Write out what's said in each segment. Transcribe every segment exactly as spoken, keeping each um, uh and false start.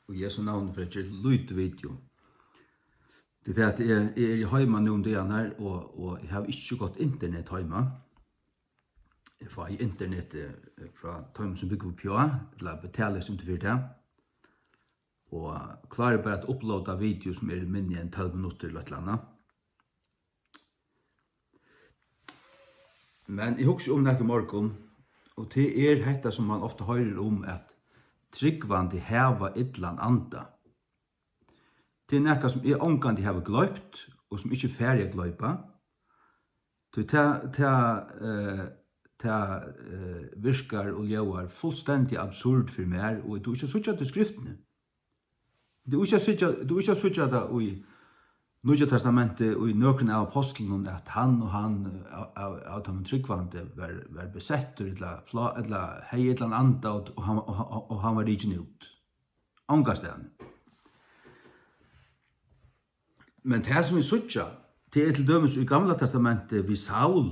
Og Jesu navni, fyri at gera lítið video. Tað er tað, at eg, eg eri heima nú um dagarnar, og, og eg havi ikki so gott internet heima. Eg fái internet, eh, frá teimum, sum búgva uppi á, ella betali sum til fyri tað. Og klári bara at uploada video, sum eru minni enn tólv minuttir ella eitt ella annað. Men eg hugsi um nakað í morgun, og tað er hetta, sum mann ofta hoyrir um, at trúgvandi hava illan anda. Tað er nakað, sum eg ongantíð havi gloypt, og sum ikki fari at gloypa. Tí tað, tað, eh, tað, eh, virkar og ljóðar fullstendig absurd fyri mær, og eg dugi ikki at síggja tað í skriftini. Tú ert ikki at síggja, tú ert ikki at síggja tað í Nýggja Testamentið, í nøkrum av ápostlunum, at hann og hann av, av, av teimum trúgvandi var, var besettur, ella, flá, ella hevði illan anda, og, og, hann, og, og, og hann var rikin út. Ongastaðni. Men tað, sum vit síggja, tað er til dømis í Gamla Testamenti við Saul,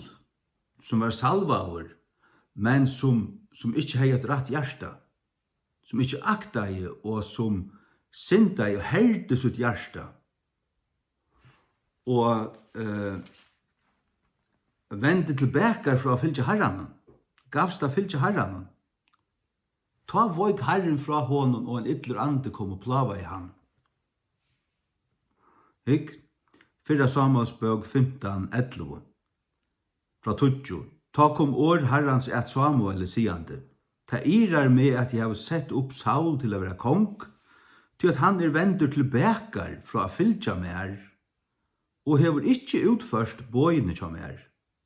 sum var salvaður, men sum, sum ikki hevði eitt rætt hjarta, sum ikki aktaði og sum syndaði og herdi sítt hjarta og, eh, vendi til bakar frá at fylgja Harranum, gavst at fylgja Harranum. Tá veik Harrin frá honum, og ein illur andi kom og plágaði hann. Hygg, fyrra Sámuelsbók fimtan ellivu, frá tíggju. Tá kom orð Harrans at Sámueli, sigandi: Tað irrar meg, at eg havi sett upp Saul til at vera kong, tí at hann er vendur til bakar frá at fylgja mær, og hevur ikki útført boðini hjá mær.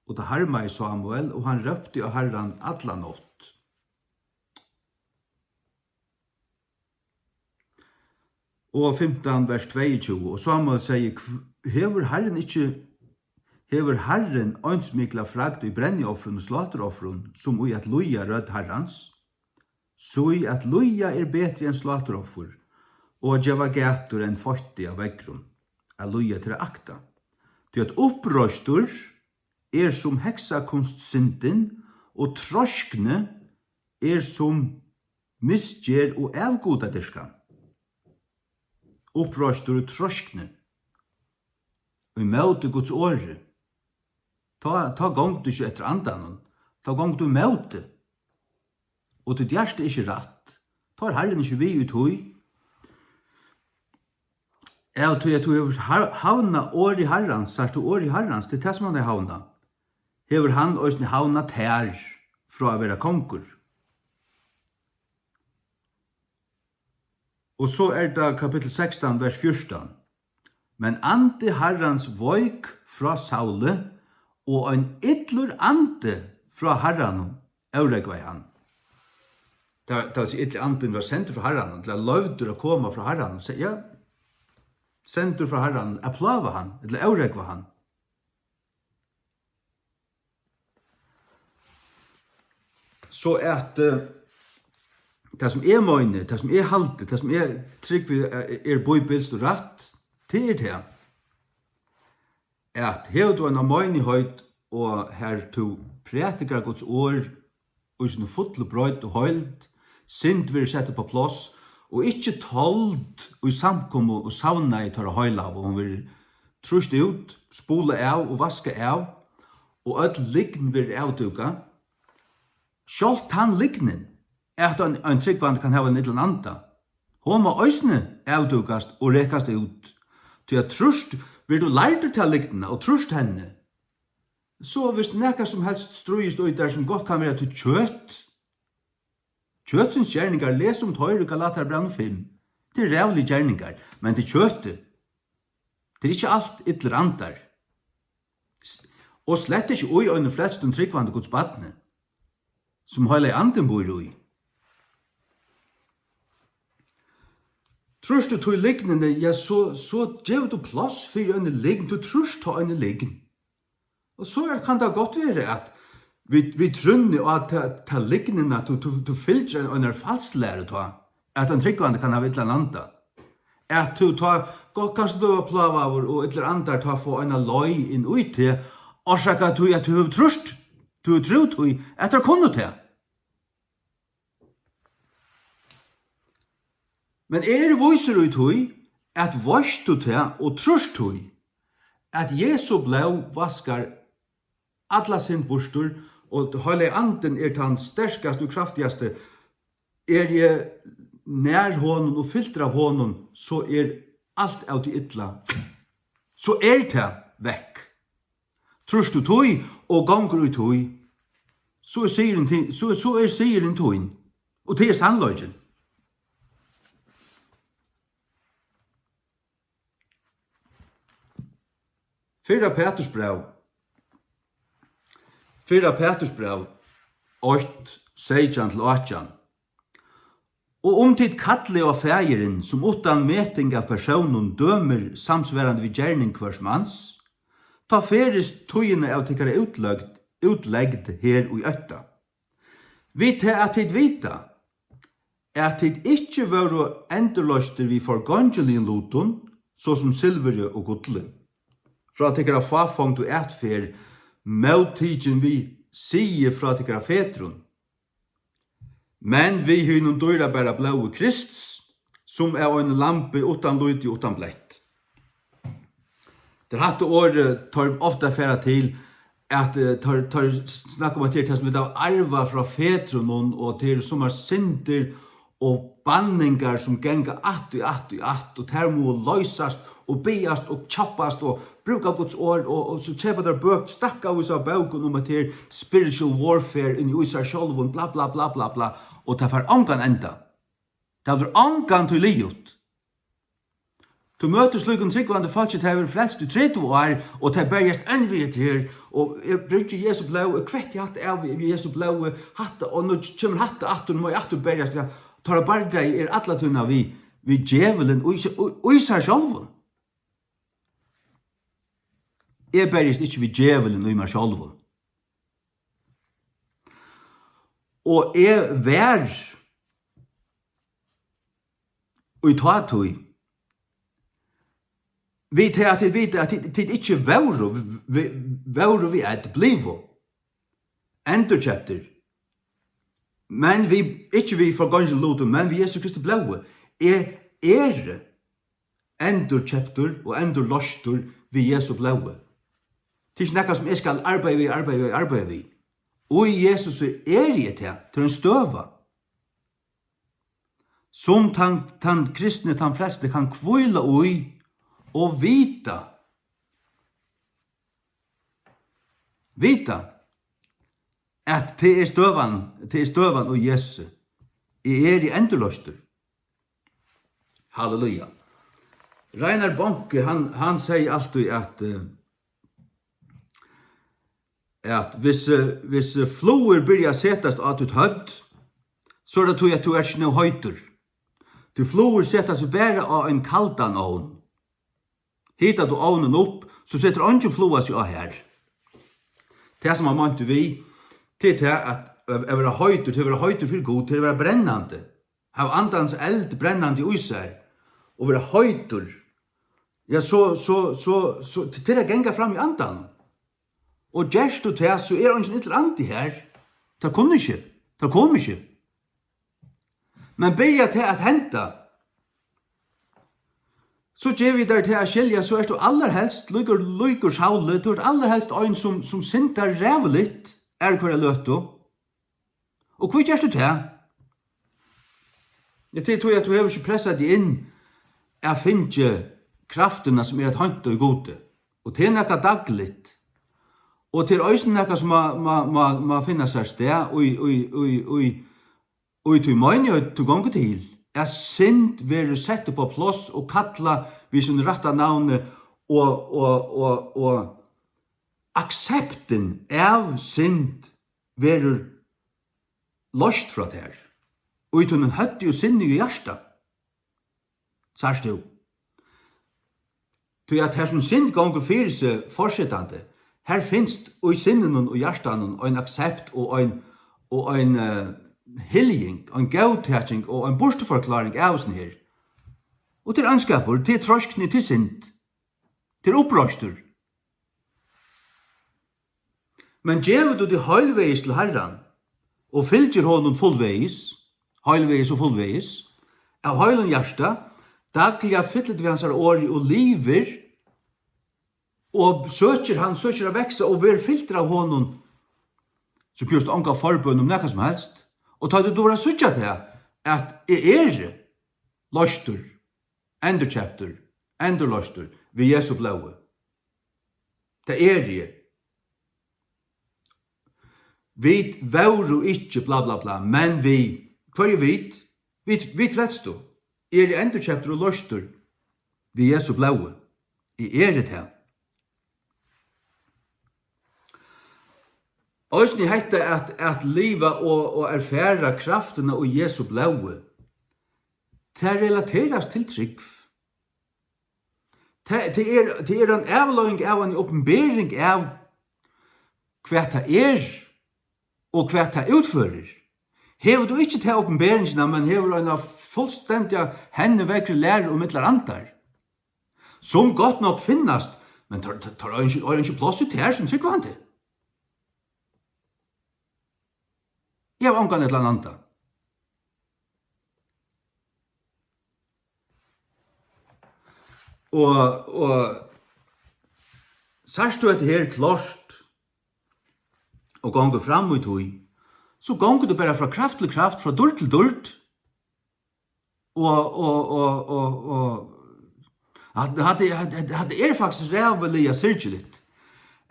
Og tað harmaði Sámuel, og hann rópti á Harran alla nátt. Og fimtan, vers tveyogtjúgu: Og Sámuel segði: Hv-, hevur Harrin ikki, hevur Harrin eins mikla fragd í brenniofrum og sláturoffrum sum í at lýða rødd Harrans? Sí, at lýða er betri enn sláturoffur, og at geva gætur enn feitti av veðrum. At lýða er til at akta. Tí at uppreistur er sum heksakunstsyndin, og treiskni er sum misgerð og avgudadyrkan. Uppreistur í treiskni, ímóti Guds orði. Tá, tá gongur tú ikki eftir andanum, tá gongur tú ímóti. Og títt hjarta er ikki rætt, tá er Harrin ikki við í tí. Av tí at tú hevur har-, havnað orði Harrans, sært tú, orði Harrans, tað er tað, sum hann hevur havnað, hevur hann eisini havnað tær frá at vera kongur. Og so er tað kapittul sekstan, vers fjúrtan: Men andi Harrans veik frá Sauli, og ein illur andi frá Harranum órógvaði hann. Tað, tað vil siga, illi andin var sendur frá Harranum, ella loyvdur at koma frá Harranum. Se-, ja, sendur frá Harranum at plága hann, ella órógva hann. So at, eh, tað, sum eg meini, tað, sum eg haldi, tað, sum eg trúgvi, eh, er bíbilskt og rætt, tað er tað, at hevur tú eina meinigheit, og har tú prædikar Guds orð í síni fullu breidd og heild, synd verður sett upp á pláss, og ikki told í samkomu og savnaði teirra heilagu, hon verður trýst út, spulað av og vaskað av, og øll lygn verður avdúkað. Sjálvt tann lygnin, at ein, ein trúgvandi kann hava ein illan anda, hon má eisini avdúkast og rekast út, tí at trýrt verður tú lærdur ta lygnina og trýrt henni, so viss nakar sum helst stríðist í tær, sum gott kann vera til kjøt, kjøtsins gerningar, les um teir í Galatarabrævinum fimm. Tað eru ræðuligir gerningar, men tað er kjøtið. Tað er ikki alt illir andar. S-, og slett ikki í einum frelstum, trúgvandi Guds barni, sum Heilagi Andin býr í. Trýrt tú tí lygnini, ja, so, so gevur tú pláss fyri eini lygn. Tú trýrt tá eini lygn. Og so er, kann tað gott vera, at við, við trúnni á ta, ta lygnina, tú, tú, tú fylgir ein, einari falslæru tá, at ein trúgvandi kann hava illan anda. At tú tá, gott, kanst blíva plágaður, og illir andar tá fáa eina leið inn í teg, orsakað tí at tú hevur trýrt, tú hevur trúð tí, at teir kunnu tað. Men eg eri vísur í tí, at veitst tú tað og trýrt tí, at Jesu blóð vaskar alla synd burtur, og Heilagi Andin er tann sterkasti og kraftigasti, er eg nær honum og fyltur av honum, so er alt av tí illa, so er tað vekk. Trýrt tú tí og gongur í tí, so er sigurin, so, so er sigurin tín, og tað er sannleikin. Fyrra Pætursbræv. Fyrra Pætursbræv eitt, seytjan til átjan. Og um tit kallið á Faðirin, sum uttan meting av persónum dømir samsvarandi við gerning hvørs mans, tá ferist tíðina av tykkara útlegd, útlegd her í ótta. Við tað at tit vita, at tit ikki vóru endurloystir við forgongiligum lutum, so sum silvuri og gulli, frá tykkara fáfongdu atferð, móttikin við siði frá tykkara fedrum, men við hinum dýrabara blóði Krists, sum av einum lambi uttan líti og uttan blett. Tað er hatta orðið, teir ofta fara til, at, eh, teir, teir snakka um, at tað er tað, sum vit hava arvað frá fedrunum, og tað eru summar syndir og banningar, sum ganga aftur, aftur, aftur, og tær mugu loysast og biðjast og kjappast og brúka Guds orð, og, og so keypa teir bøk, stakkavísar av bókum um, at tað er spiritual warfare inni í sær sjálvum, bla, bla, bla, bla, bla, og tað fær ongan enda. Tað verður ongantíð liðugt. Tú møtir slíkum trúgvandi fólki, tey hava verið frelst í tretivu ár, og tey berjast enn við hetta her, og eg brúki Jesu blóð, eg kvetti hatta av við Jesu blóði, hatta, og nú kemur hatta aftur, nú má eg aftur berjast við, teirra bardagi er alla tíðina við, við djevulin í, í, í sær sjálvum. Eg berjist ikki við djevulin í mær sjálvum. Og eg var í tá tíð, við tað at tit vita, at tit, tit ikki vóru, v-, v-, vóru við at blivu endurkeyptir, men við, ikki við forgongiligum lutum, men við Jesu Kristi blóði. Eg eri endurkeyptur og endurloystur við Jesu blóði. Tað er ikki nakað, sum eg skal arbeiða við, arbeiða við, arbeiða við. Í Jesusi eri eg tað. Tað er ein støða, sum tann, tann kristni, tann frelsti kann hvíla í og vita, vita, at tað er støðan, tað er støðan í Jesusi. Eg eri endurloystur. Halleluja. Reinar Bonke, hann, hann segði altíð, at, eh, at hvis, eh, hvis, eh, flugur byrja at setast á títt høvd, so er tað tí, at tú ert ikki nóg heitur. Tí flugur seta seg bara á ein kaldan ovn. Hitar tú ovnin upp, so setir eingin fluga seg á har. Tað, sum hann meinti við, tað er tað, at, at, at vera heitur, tað er at vera heitur fyri Gud, tað er at vera brennandi. Hava andans eld brennandi í sær, og vera heitur. Ja, so, so, so, so, tað er at ganga fram í andanum. Og gert tú tað, so er eingin illur andi har. Tað kunnu ikki, tað kom ikki. Men byrjar tað at henda, so gevi eg tær tað at skilja, so ert tú allarhelst líkur, líkur Sauli, tú ert allarhelst ein, sum, sum syndar ræðuligt aðru hvørja løtu. Og hví gert tú tað? Ja, tað er tí, at tú hevur ikki pressað teg inn at fingið kraftina, sum er at heinta í Gudi. Og tað er nakað dagligt. Og tað er eisini nakað, sum má, má, má, má finna sær stað í, í, í, í, í tí meinigheit, tú gongur til, at synd verður sett upp á pláss og kallað við sínum rætta navni, og, og, og, og akseptin av synd verður loyst frá tær, í tínum høvdi og sinni og hjarta. Sært tú? Tí at har sum synd gongur fyri seg forsetandi, har finst í sinninum og hjartanum ein aksept og ein, og ein, eh, hyljing, ein góðtaking og ein burturforkláring av hesum her. Og til óskapur, til troyskni, til synd, til uppreistur. Men gevur tú teg heilvegis til Harran og fylgir honum fullvegis, heilvegis og fullvegis, av heilum hjarta, dagliga fyllir við hansara orði og livir, og søkir hann, søkir at vaksa og verður fyltur av honum, so brúkst onga forbøn um nakað sum helst. Og tá tú dugir at síggja tað, at eg eri loystur, endurkeyptur, endurloystur við Jesu blóði. Tað eri eg. Vit vóru ikki bla, bla, bla, men við, hvørji vit? Vit, vit frelstu. Eg eri endurkeyptur og loystur við Jesu blóði. Eg eri tað. Eisini hetta at, at liva og, og erfara kraftina í Jesu blóði, tað relaterast til trúgv. Tað, tað er, tað er ein avleiðing av eini opinbering av, hvat tað er, og hvat tað útførir. Hevur tú ikki ta opinberingina, men hevur eina fullstendiga henniveðri læru um illar andar, sum gott nokk finnast, men teir, teir, teir eiga ikki, eiga ikki pláss í tær sum trúgvandi. Eg havi ongan illan anda. Og, og sært tú hetta her klárt og gongur fram í tí, so gongur tú bara frá kraft til kraft, frá dýrd til dýrd. Og, og, og, og, og hatta, hatta, hatta, hatta er faktiskt ræðuliga syrgiligt,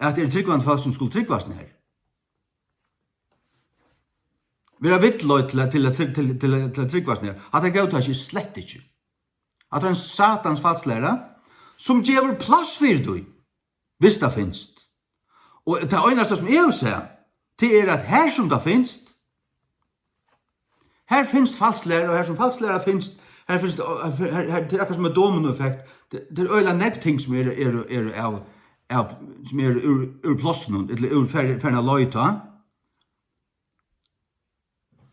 at tað eru trúgvandi fólk, sum skulu trúgvast nær. Vera villleidd til at, til at, til, til, til, til at trúgvast nær. Hatta góðtaki eg slett ikki. Hatta er ein satans falslæra, sum gevur pláss fyri tí, viss tað finst. Og tað einasta, sum eg vil siga, tað er, at har sum tað finst, har finst falslæra, og har sum falslæra finst, har finst, har, har, har, tað er akkurát sum ein dominoeffekt. Tað, tað er øgiliga nógv ting, sum eru, eru, eru av, av, sum eru úr, úr plássinum, ella úr fer-, farin av leið tá.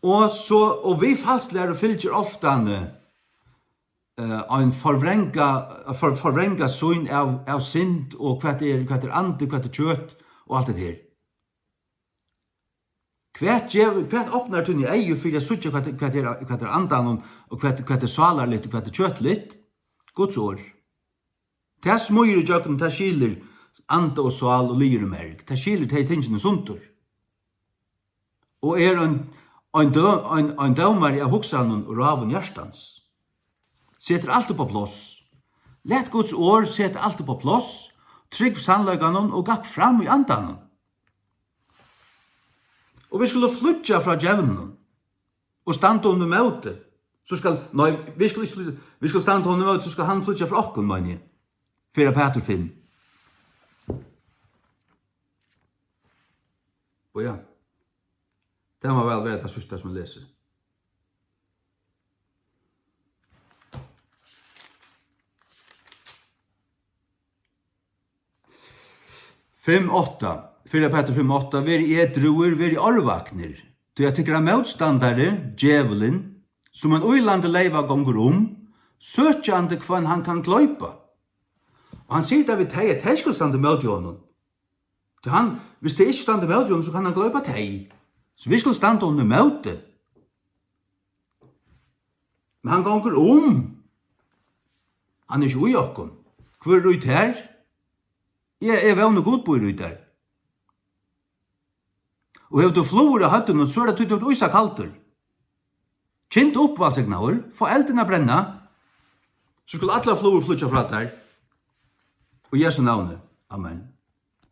Og so, og við falslæru fylgir oftani, eh, ein forvrenga, for, forvrenga sýn av, av synd og hvat er, hvat er andi, hvat er kjøt og alt det her. Hvat gevur, hvat opnar tíni eygu fyri at síggja, hvat, hvat er, hvat er andanum og hvat, hvat er sálarligt og hvat er kjøtligt? Guds orð. Tað smíður ígjøgnum, tað skilir anda og sál og liðir og merg. Tað skilir tey tingini sundur. Og er ein, ein dø-, ein, ein dómari av hugsanum og ráðum hjartans. Setir alt upp á pláss. Lat Guds orð seta alt upp á pláss. Trúgv sannleikanum og gakk fram í andanum. Og vit skulu flýggja frá djevlinum og standa honum ímóti. So skal, nei, vit skulu ikki flýggja, vit skulu standa honum ímóti, so skal hann flýggja frá okkum, meini eg. Fyrra Pætur fimm. Og ja, tað má væl vera tað síðsta, sum eg lesi. Fimm átta, Fyrra Pætur fimm átta: Verið edrúir, verið árvaknir, tí at tykkara mótstandari, djevulin, sum ein ýlandi leyva gongur um, søkjandi, hvønn hann kann gloypa. Og hann sigur tað við tey, at tey skulu standa ímóti honum. Tí hann, viss tey ikki standa ímóti honum, so kann hann gloypa tey. So vit skulu standa honum ímóti. Men hann gongur um. Hann er ikki í okkum. Hvør er í tær? Ja, eg vóni, Gud býr í tær. Og hevur tú flugur á høvdinum, so er tað tí, tú ert ísakaldur. Kynd upp, vælsignaður, fá eldin at brenna, so skulu allar flugur flýggja frá tær. Í Jesu navni. Amen.